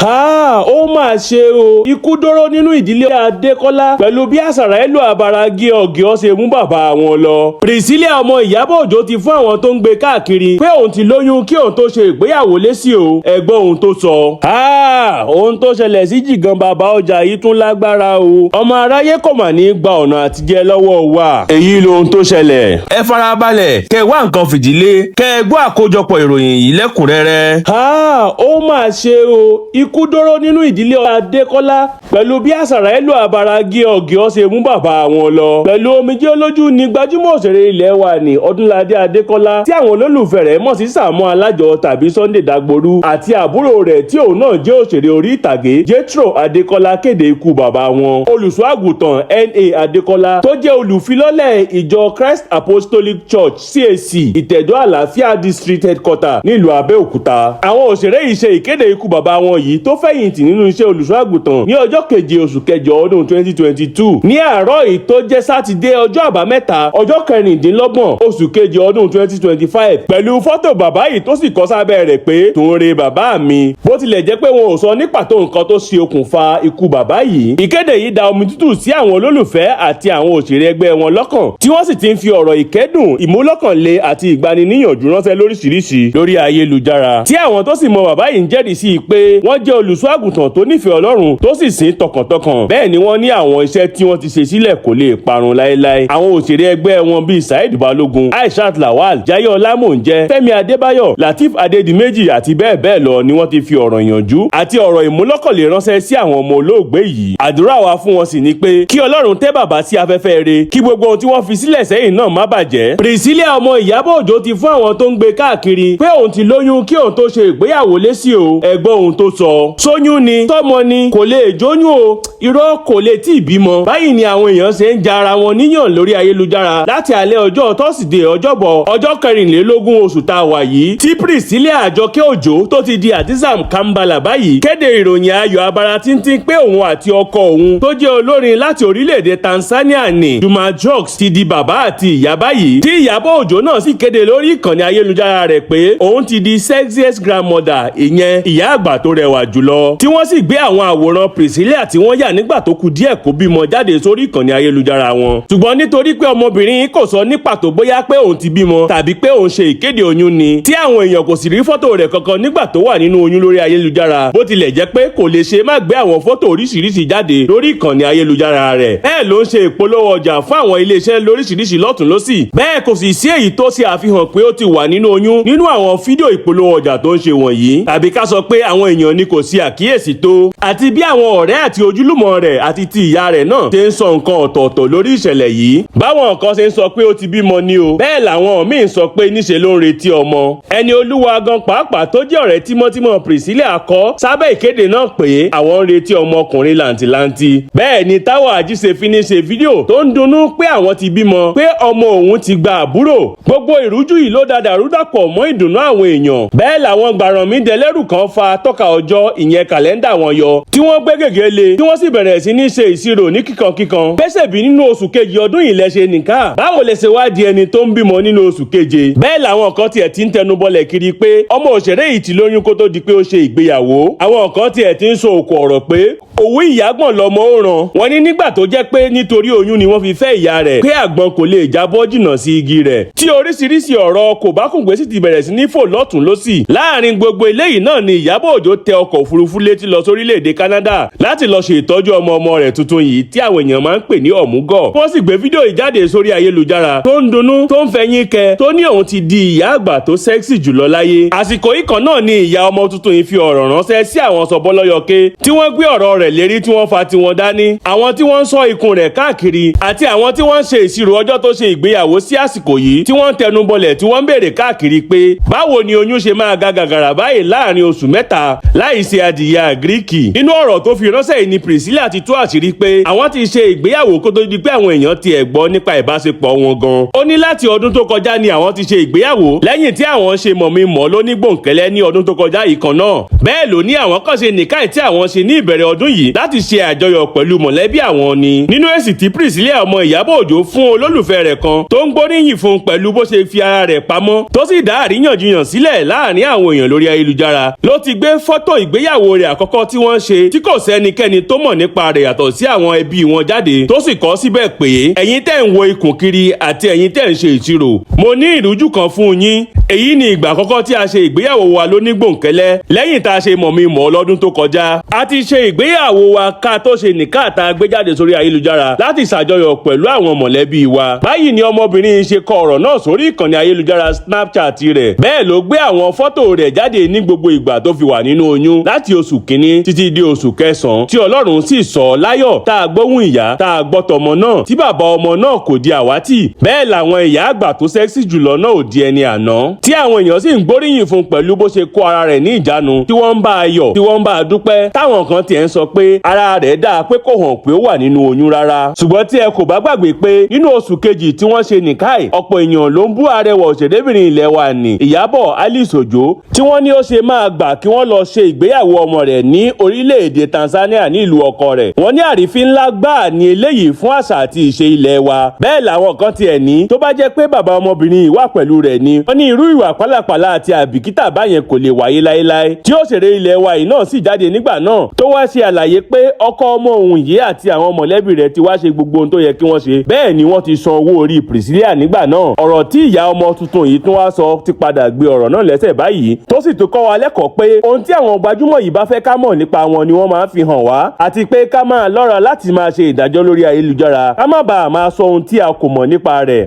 Háà, ó mà ṣe o! Ikú dóró nínú ìdílé Adékọ́lá pẹ̀lú bí àsàràìlú abara gíọ̀gíọ̀ ṣe mú bàbá wọn lọ. Priscilla ọmọ Ìyábọ̀ Òjó ti fún àwọn tó ń gbé káàkiri pé òun ti lóyún kí òun tó ṣe ìgbéyàwó lésì o. Ẹ gbọ́ ohun tó sọ. Háà, ohun tó ṣẹlẹ̀ sí Jìgan bàbá ọjà yìí tún lágbára o. Ọmọ aráyé kò mà ní gba ọ̀nà àtijẹ lọ́wọ́ wa. Èyí lohun tó ṣẹlẹ̀. Ẹ farabalẹ̀, kẹ wá nǹkan fìdí lé, kẹ gbọ́ àkójọpọ̀ ìròyìn yìí lẹ́kùnrẹ́rẹ́. Háà, ó mà ṣe o! Ikú dóró nínú ìdílé Adékọ́lá pẹ̀lú bí àsàràìlú abara gíọ̀gíọ̀ ṣe mú bàbá wọn lọ. Pẹ̀lú omijé lójú ni gbajúmọ̀ òṣèré ilẹ̀ wa ní Ọdúnládé Adékọ́lá, tí àwọn olólùfẹ́ rẹ̀ mọ̀ sí Sàámú Alájọ tàbí Sunday Dagboru, àti àbúrò rẹ̀ tí òun náà jẹ́ òṣèré orí ìtàgé Jethro Adékọ́lá, kéde ikú bàbá wọn, olùṣọ́ àgùntàn N.A. Adékọ́lá, tó jẹ́ olùfilọ́lẹ̀ ìjọ Christ Apostolic Church, CAC, Ìtẹ̀dó Àlàáfíà District Headquarter nílùú Abẹ́òkúta. Àwọn òṣèré yìí ṣe ìkéde ikú bàbá wọn yìí tó fẹ̀yìntì nínú iṣẹ́ olùṣọ́ àgùntàn ní ọjọ́ 7 oṣù kẹjọ ọdún 2022. Ní àárọ̀ yìí tó jẹ́ Sátidé, ọjọ́ Àbámẹ́ta, ọjọ́ 26 oṣù keje ọdún 2025, pẹ̀lú fọ́tò bàbá yìí tó sì kọ sábẹ́ rẹ̀ pé, "Tòun re bàbá mi." Bó tilẹ̀ jẹ́ pé wọn ò sọ ní pàtó nǹkan tó ṣe okùnfà ikú bàbá yìí, ìkéde yìí da omi tútù sí àwọn olólùfẹ́ àti àwọn òṣèré ẹgbẹ́ wọn lọ́kàn, tí wọ́n sì ti ń fi ọ̀rọ̀ ìkẹ́dùn, ìmúlọ́kànle àti ìgbaniníyànjú ránṣẹ́ lóríṣiríṣi lórí ayélujára, tí àwọn tó sì mọ bàbá yìí ń jẹ́rìí sí i pé wọ́n jẹ́ olùṣọ́ àgùntàn tó nífẹ̀ẹ́ Ọlọ́run tó sì sìn tọkàntọkàn. Bẹ́ẹ̀ ni wọ́n ní àwọn iṣẹ́ tí wọ́n ti ṣe sílẹ̀ kò lè parun láéláé. Àwọn òṣèré ẹgbẹ́ wọn bíi Saheed Balogun, Aishat Lawal, Jaiye Ọlámòǹjẹ, Fẹ́mi Adébáyọ̀, Lateef Adédìméjì àti bẹ́ẹ̀ bẹ́ẹ̀ lọ ni wọ́n ti fi ọ̀rọ̀ ìyànjú àti ọ̀rọ̀ ìmúlọ́kànlé ránṣẹ́ sí àwọn ọmọ olóògbé yìí. Àdúrà wa fún wọn sì ni pé kí Ọlọ́run tẹ́ bàbá sí afẹ́fẹ́ re, kí gbogbo ohun tí wọ́n fi sílẹ̀ sẹ́yìn náà má bàjẹ́. Priscilla ọmọ Ìyábọ̀ Òjó ti fún àwọn tó ń gbé káàkiri pé òun ti lóyún kí òun tó ṣe ìgbéyàwó lésì o. Ẹ gbọ́ ohun tó sọ. Sóyún ni, tọ́mọ ni, kò lè jóyún o, irọ́, kò lè tí ì bímọ. Báyìí ni àwọn èèyàn ṣe ń ja ara wọn níyàn lórí ayélujára láti alẹ́ ọjọ́ Tọ́sídẹ̀ẹ́, Ọjọ́bọ̀, ọjọ́ 24 oṣù tá a wà yìí, tí Priscilla Àjọkẹ́ Òjó tó ti di Hadiza Mkambala báyìí kéde ìròyìn ayọ̀ abara tíntín pé òun àti ọkọ òun tó jẹ́ olórin láti orílẹ̀-èdè Tanzania ní Juma Jux ti di bàbá àti ìyá báyìí, tí Ìyábọ̀ Òjó náà sì kéde lórí ìkànnì ayélujára rẹ̀ pé òun ti di sexiest grandmother, ìyẹn ìyá àgbà tó rẹwà jùlọ, tí wọ́n sì gbé àwọn àwòrán Priscilla tí wọ́n yà nígbà tó kù díẹ̀ kó bímọ jáde sórí ìkànnì ayélujára wọn. Ṣùgbọ́n nítorí pé ọmọbìnrin kò sọ ní pàtó bóyá pé òun ti bímọ tàbí pé òun ṣe ìkéde oyún ni, tí àwọn èèyàn kò sì rí fọ́tò rẹ̀ kankan nígbà tó wà nínú oyún lórí ayélujára, bó tilẹ̀ jẹ́ pé kò lè ṣe má gbé àwọn fọ́tò oríṣiríṣi jáde lórí ìkànnì ayélujára rẹ̀, bẹ́ẹ̀ ló ń ṣe ìpolówó ọjà fún àwọn iléeṣẹ́ lóríṣiríṣi lọ́tùn lósì, bẹ́ẹ̀ kò sì sí èyí tó ṣe àfihàn pé ó ti wà nínú oyún nínú àwọn fídíò ìpolówó ọjà tó ń ṣe wọ̀nyí, tàbí ká sọ pé àwọn èèyàn ni kò sí àkíyèsí tó, àti bí àwọn ọ̀rẹ́ àti ojúlùmọ̀ rẹ̀ àti ti ìyá rẹ̀ náà ṣe ń sọ nǹkan ọ̀tọ̀ọ̀tọ̀ lórí ìṣẹ̀lẹ̀ yìí. Báwọn kan ṣe ń sọ pé ó ti bímọ ni o, bẹ́ẹ̀ làwọn míì ń sọ pé níṣe ló ń retí ọmọ. Ẹni olúwa gan pàápàá tó jẹ́ ọ̀rẹ́ tímọ́tímọ́ Priscilla kọ sábẹ́ ìkéde náà pé àwọn ń retí ọmọkùnrin làǹtìlanti. Bẹ́ẹ̀ ni Táwọ̀ Ajíṣefínní ṣe fídíò tó ń dunnú pé àwọn ti bímọ, pé ọmọ òun ti gba àbúrò. Gbogbo ìrújú yìí ló da dàrúdàpọ̀ mọ́ ìdùnnú àwọn èèyàn. Bẹ́ẹ̀ làwọn gbàrànmídẹ́lẹ́rù kan fa tọ́ka ọjọ́, ìyẹn kàlẹ́ndà wọn yọ, tí wọ́n gbé gègé lé, tí wọ́n sì bẹ̀rẹ̀ sí ní ṣe ìṣirò ní kíkankíkan. Pẹ́sẹ̀bí nínú oṣù kejì ọdún yìí lẹ ṣe nìka, báwo lẹ ṣe wá di ẹni tó ń bímọ nínú oṣù keje? Bẹ́ẹ̀ làwọn kan tiẹ̀ ti ń tẹnubọlẹ̀ kiri pé ọmọ òṣèré yìí ti lóyún kó tó di pé ó ṣe ìgbéyàwó. Àwọn kan tiẹ̀ ti ń sọ òkò ọ̀rọ̀ pé òwú ìyàgbọ̀n lọmọ ó ràn wọ́n ní nígbà tó jẹ́ pé nítorí oyún ni wọ́n fi fẹ́ ìyá rẹ̀, pé àgbọn kò lè jábọ́ jìnnà sí igi rẹ̀, tí oríṣiríṣi ọ̀rọ̀ kò bá kùngbé sì ti bẹ̀rẹ̀ sí ní fò lọ́tùn lósì. Láàrin gbogbo eléyìí náà ni Ìyábọ̀ Òjó tẹ ọkọ̀ òfurufú létí lọ sórílẹ̀-èdè Canada láti lọ ṣe ìtọ́jú ọmọ ọmọ rẹ̀ tuntun yìí tí àwọn èèyàn máa ń pè ní ọ̀múgọ̀. Wọ́n sì gbé fídíò yìí jáde sórí ayélujára tó ń dunnú, tó ń fẹyín kẹ, tó ní òun ti di ìyá àgbà tó sexy jùlọ láyé. Àsìkò ikọ̀ náà ni ìyá ọmọ tuntun yìí fi ọ̀rọ̀ ránṣẹ́ sí àwọn sọ̀bọ́lọ́yọ̀ké tí wọ́n gbé ọ̀rọ̀ rẹ̀ lérí, tí wọ́n fa tiwọn dání, àwọn tí wọ́n ń sọ ikùn rẹ̀ káàkiri àti àwọn tí wọ́n ń ṣe ìṣirò ọjọ́ tó ṣe ìgbéyàwó sí àsìkò yìí, tí wọ́n ń tẹnu bọlẹ̀, tí wọ́n ń béèrè káàkiri pé báwo ni oyún ṣe máa ga gàgàrà báyìí láàrin oṣù 3 láì ṣe adìyẹ àgíríkì. Nínú ọ̀rọ̀ tó fi ránṣẹ́ yìí ni Priscilla ti tú àṣírí pé àwọn ti ṣe ìgbéyàwó kó tó di pé àwọn èèyàn ti ẹ̀ gbọ́ nípa ìbáṣepọ̀ wọn gan. Ó ní láti ọdún tó kọjá ni àwọn ti ṣe ìgbéyàwó, lẹ́yìn tí àwọn ṣe mọ̀mí mọ́ lóní gbòǹkẹ́lẹ́ ní ọdún tó kọjá yìí kan náà. Bẹ́ẹ̀ ló ní àwọn kàn ṣe nìkáì tí àwọn ṣe ní ìbẹ̀rẹ̀ ọdún. yìí láti ṣe àjọyọ̀ pẹ̀lú mọ̀lẹ́bí àwọn ni. Nínú èsì tí Priscilla ọmọ Ìyábọ̀ Òjó fún olólùfẹ́ rẹ̀ kan tó ń gbóríyìn fún pẹ̀lú bó ṣe fi ara rẹ̀ pamọ́ tó sì dá àríyànjiyàn sílẹ̀ láàrin àwọn èèyàn lórí ayélujára, ló ti gbé fọ́tò ìgbéyàwó rẹ̀ àkọ́kọ́ tí wọ́n ṣe tí kò sẹ́nikẹ́ni tó mọ̀ nípa rẹ̀ yàtọ̀ sí àwọn ẹbí wọn jáde, tó sì kọ síbẹ̀ pé ẹ̀yin tẹ́ ń wo ikùn kiri àti ẹ̀yin tẹ́ ń ṣe ìṣirò, mo ní ìrújú kan fún yín. Èyí ni ìgbà àkọ́kọ́ tí a ṣe ìgbéyàwó wa lónígbòǹkẹ́lẹ́ lẹ́yìn tá a ṣe mọ̀ mi mọ̀ lọ́dún tó kọjá. A ti ṣe ìgbéyàwó wa ká tó ṣe nìka tá a gbé jáde sórí ayélujára láti ṣàjọyọ̀ pẹ̀lú àwọn mọ̀lẹ́bí wa. Báyìí ni ọmọbìnrin yìí ṣe kọ ọ̀rọ̀ náà sórí ìkànnì ayélujára Snapchat rẹ̀. Bẹ́ẹ̀ ló gbé àwọn fọ́tò rẹ̀ jáde ní gbogbo ìgbà tó fi wà nínú oyún láti oṣù kínní títí di oṣù kẹsàn-án, tí Ọlọ́run sì sọ láyọ̀, tá a gbóhùn ìyá, tá a gbọ́ tọmọ náà, tí bàbá ọmọ náà kò di àwátì. Bẹ́ẹ̀ làwọn ìyá àgbà tó sexy jùlọ náà ò di ẹni àná, tí àwọn èèyàn sì ń gbóríyìn fún pẹ̀lú bó ṣe kó ara rẹ̀ ní ìjánu, tí wọ́n ń bá a yọ̀, tí wọ́n ń bá a dúpẹ́, táwọn kan tiẹ̀ ń sọ pé ara rẹ̀ dáa, pé kò hàn pé ó wà nínú oyún rárá. Ṣùgbọ́n tí ẹ kò bá gbàgbé pé nínú oṣù kejì tí wọ́n ṣe nìkáì, ọ̀pọ̀ èèyàn ló ń bú arẹwà òṣèrébìnrin ilẹ̀ wa ní Ìyábọ̀ Alice Òjó, tí wọ́n ní ó ṣe máa gbà kí wọ́n lọ ṣe ìgbéyàwó ọmọ rẹ̀ ní orílẹ̀-èdè Tanzania ní ìlú ọkọ rẹ̀. Wọ́n ní àrífín ńlá gbáà ní eléyìí fún àṣà àti ìṣe ilẹ̀ wa. Bẹ́ẹ̀ làwọn kan tiẹ̀ ní tó bá jẹ́ pé bàbá ọmọbìnrin yìí wà pẹ̀lú rẹ̀ ni, wọ́n ní irú ìwà pálapàla àti àbìkítà báyẹn kò lè wáyé láéláé. Tí òṣèré ilẹ̀ wa yìí náà sì jáde nígbà náà tó wá ṣe àlàyé pé ọkọ ọmọ òun yìí àti àwọn mọ̀lẹ́bí rẹ̀ ti wá ṣe gbogbo ohun tó yẹ kí wọ́n ṣe, bẹ́ẹ̀ ni wọ́n ti san owó orí Priscilla nígbà náà. Ọ̀rọ̀ tí ìyá ọmọ tuntun yìí tún wá sọ ti padà gbé ọ̀rọ̀ náà lẹ́sẹ̀ báyìí, tó sì tún kọ́ wa lẹ́kọ̀ọ́ pé ohun tí àwọn gbajúmọ̀ yìí bá fẹ́ ká mọ̀ nípa wọn ni wọ́n máa ń fi hàn wá, àti pé ká máa lọ́ra láti máa ṣe ìdájọ́ lórí ayélujára, ká má bàa máa sọ ohun tí a kò mọ̀ nípa rẹ̀.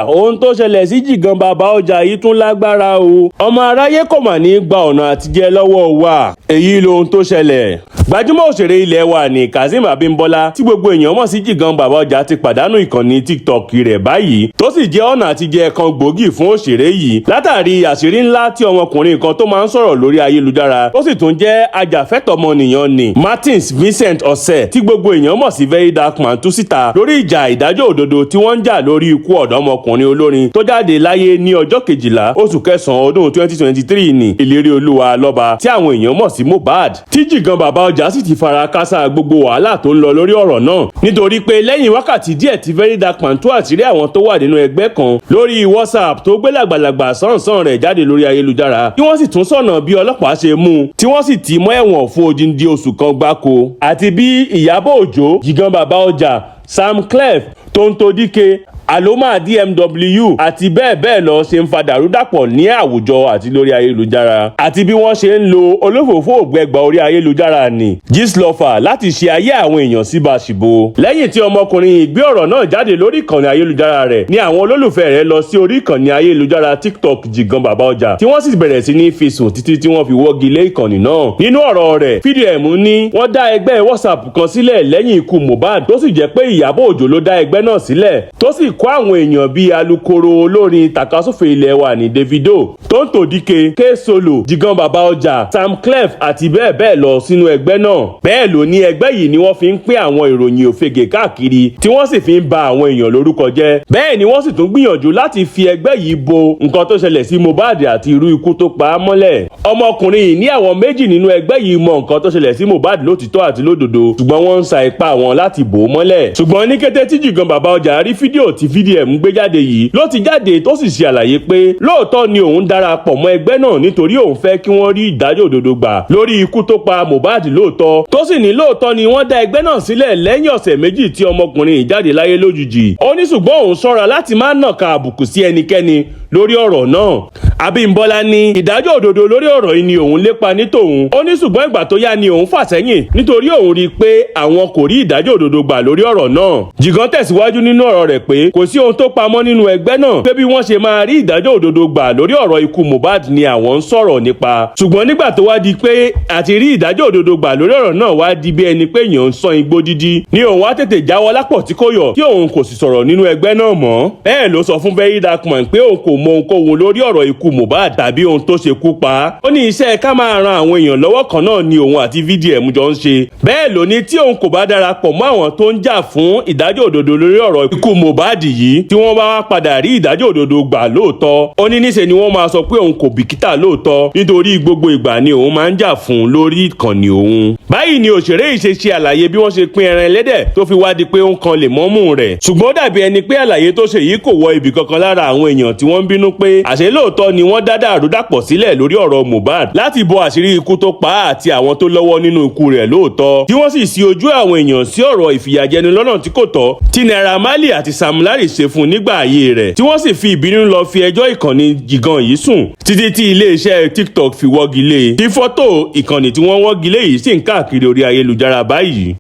Ohun tó ṣẹlẹ̀ sí Jìgan bàbá ọjà yìí tún lágbára o. Ọmọ aráyé kò mà ní gba ọ̀nà àtijẹ lọ́wọ́ wa. Èyí lohun tó ṣẹlẹ̀. Gbajúmọ̀ òṣèré ilẹ̀ wa ní Kazeem Abímbọ́lá, tí gbogbo èèyàn mọ̀ sí Jìgan bàbá ọjà, ti pàdánù ìkànnì TikTok rẹ̀ báyìí, tó sì jẹ́ ọ̀nà àtijẹ kan gbòógì fún òṣèré yìí látàrí àṣírí ńlá tí ọmọkùnrin kan tó máa ń sọ̀rọ̀ lórí ayélujára, ó sì tún jẹ́ ajàfẹ́tọ̀ọ́mọnìyàn ní Martins Vincent Ọ̀sẹ̀, tí gbogbo èèyàn mọ̀ sí Very Dark Man, tú síta lórí ìjà ìdájọ́ òdodo tí wọ́n ń jà lórí ikú ọ̀dọ́mọkùnrin olórin tó jáde láyé ní ọjọ́ 12 oṣù kẹsàn-án ọdún 2023 ní Ìlérí Olúwa Lọ́ba, tí àwọn èèyàn mọ̀ sí Mohbad, tí Jìgan bàbá ọjà sì ti fara kásá gbogbo wàhálà tó ń lọ lórí ọ̀rọ̀ náà, nítorí pé lẹ́yìn wákàtí díẹ̀ tí Very Dark Man tú àṣírí àwọn tó wà nínú ẹgbẹ́ kan lórí WhatsApp tó gbé làgbàlagbà sánsan rẹ̀ jáde lórí ayélujára, tí wọ́n sì tún sọ̀nà bí ọlọ́pàá ṣe mú un, tí wọ́n sì tì mọ́ ẹ̀wọ̀n fún odindi oṣù kan gbáko, àti bí Ìyábọ̀ Òjó, Jìgan bàbá ọjà, Sam Clef, Tonto Dike, Aloma DMW àti bẹ́ẹ̀ bẹ́ẹ̀ lọ ṣe ń fa dàrúdàpọ̀ ní àwùjọ àti lórí ayélujára, àti bí wọ́n ṣe ń lo olófòófó ògbẹ́gbà orí ayélujára ní Gistlover láti ṣe ayé àwọn èèyàn síbàṣìbo. Lẹ́yìn tí ọmọkùnrin yìí gbé ọ̀rọ̀ náà jáde lórí ìkànnì ayélujára rẹ̀ ni àwọn olólùfẹ́ rẹ̀ lọ sí orí ìkànnì ayélujára TikTok Jìgan bàbá ọjà, tí wọ́n sì bẹ̀rẹ̀ sí ní fi sùn títí tí wọ́n fi wọ́gi lé ìkànnì náà. Nínú ọ̀rọ̀ rẹ̀, VDM ní wọ́n dá ẹgbẹ́ WhatsApp kan sílẹ̀ lẹ́yìn ikú Mohbad, tó sì jẹ́ pé Ìyábọ̀ Òjó ló dá ẹgbẹ́ náà sílẹ̀, tó sì kó àwọn èèyàn bíi alukoro olórin tàkasúfè ilẹ̀ wa ní Davido, Tonto Dike, K-Solo, Jìgan bàbá ọjà, Sam Clef àti bẹ́ẹ̀ bẹ́ẹ̀ lọ sínú ẹgbẹ́ náà. Bẹ́ẹ̀ ló ní ẹgbẹ́ yìí ni wọ́n fi ń pín àwọn ìròyìn òfegè káàkiri, tí wọ́n sì fi ń ba àwọn èèyàn lórúkọ jẹ́. Bẹ́ẹ̀ ni wọ́n sì tún gbìyànjú láti fi ẹgbẹ́ yìí bo nǹkan tó ṣẹlẹ̀ sí Mohbad àti irú ikú tó pa á mọ́lẹ̀. Ọmọkùnrin yìí ní àwọn méjì nínú ẹgbẹ́ yìí mọ nǹkan tó ṣẹlẹ̀ sí Mohbad lótìtọ́ àti lódodo, ṣùgbọ́n wọ́n ń sa ipá wọn láti bò ó mọ́lẹ̀. Ṣùgbọ́n ní kété tí Jìgan bàbá ọjà rí fídíò tí VDM gbé jáde yìí ló ti jáde, tó sì ṣe àlàyé pé lóòótọ́ ni òun darapọ̀ mọ́ ẹgbẹ́ náà nítorí òun fẹ́ kí wọ́n rí ìdájọ́ òdodo gbà lórí ikú tó pa Mohbad lóòótọ́, tó sì ní lóòótọ́ ni wọ́n dá ẹgbẹ́ náà sílẹ̀ lẹ́yìn ọ̀sẹ̀ 2 tí ọmọkùnrin yìí jáde láyé lójijì. Ó ní ṣùgbọ́n òun ṣọ́ra láti má nàka àbùkù sí ẹnikẹ́ni lórí ọ̀rọ̀ náà. Abímbọ́lá ní ìdájọ́ òdodo lórí ọ̀rọ̀ yìí ni òun lépa ní tòun. Ó ní ṣùgbọ́n ìgbà tó yá ni òun fà sẹ́yìn nítorí òun rí i pé àwọn kò rí ìdájọ́ òdodo gbà lórí ọ̀rọ̀ náà. Jìgàn tẹ̀síwájú nínú ọ̀rọ̀ rẹ̀ pé kò sí ohun tó pamọ́ nínú ẹgbẹ́ náà, pé bí wọ́n ṣe máa rí ìdájọ́ òdodo gbà lórí ọ̀rọ̀ ikú Mohbad ni àwọn ń sọ̀rọ̀ nípa. Ṣùgbọ́n nígbà tó wá di pé àti rí ìdájọ́ òdodo gbà lórí ọ̀rọ̀ náà wá di bí ẹni pé èèyàn ń sán igbó dídí, ni òun wá tètè jáwọ́ lápọ̀ tí kò yọ, tí òun kò sì sọ̀rọ̀ nínú ẹgbẹ́ náà mọ́. Bẹ́ẹ̀ ló sọ fún Very Dark Man pé òun kò mọ ohunkóhun lórí ọ̀rọ̀ ikú ikú Mohbad tàbí ohun tó ṣe kú pa á. Ó ní iṣẹ́ ká máa ran àwọn èèyàn lọ́wọ́ kan náà ni òun àti VDM jọ ń ṣe. Bẹ́ẹ̀ ló ní tí òun kò bá darapọ̀ mọ́ àwọn tó ń jà fún ìdájọ́ òdodo lórí ọ̀rọ̀ ikú Mohbad yìí, tí wọ́n bá wá padà rí ìdájọ́ òdodo gbà lóòótọ́, ó ní níṣe ni wọ́n máa sọ pé òun kò bìkítà lóòótọ́, nítorí gbogbo ìgbà ni òun máa ń jà fún lórí ìkànnì òun. Báyìí ni òṣèré yìí ṣe ṣe àlàyé bí wọ́n ṣe pín ẹran ẹlẹ́dẹ̀ tó fi wá di pé ó ń kan lè mọ́mú rẹ̀. Ṣùgbọ́n ó dàbí ẹni pé àlàyé tó ṣe yìí kò wọ ibì kankan lára àwọn èèyàn tí wọ́n ń bínú pé àṣé lóòótọ́ ni wọ́n dá dàrúdàpọ̀ sílẹ̀ lórí ọ̀rọ̀ Mohbad láti bo àṣírí ikú tó pa á àti àwọn tó lọ́wọ́ nínú ikú rẹ̀ lóòótọ́, tí wọ́n sì sí ojú àwọn èèyàn sí ọ̀rọ̀ ìfìyàjẹni lọ́nà tí kò tọ́ tí Naira Marley àti Sam Larry ṣe fún nígbà ayé rẹ̀, tí wọ́n sì fi ìbínú lọ fi ẹjọ́ ìkànnì jìgàn yìí sùn títí tí iléeṣẹ́ TikTok fi wọ́gi lé e, tí fọ́tò ìkànnì tí wọ́n wọ́gi lé yìí sì ń káàkiri orí ayélujára báyìí.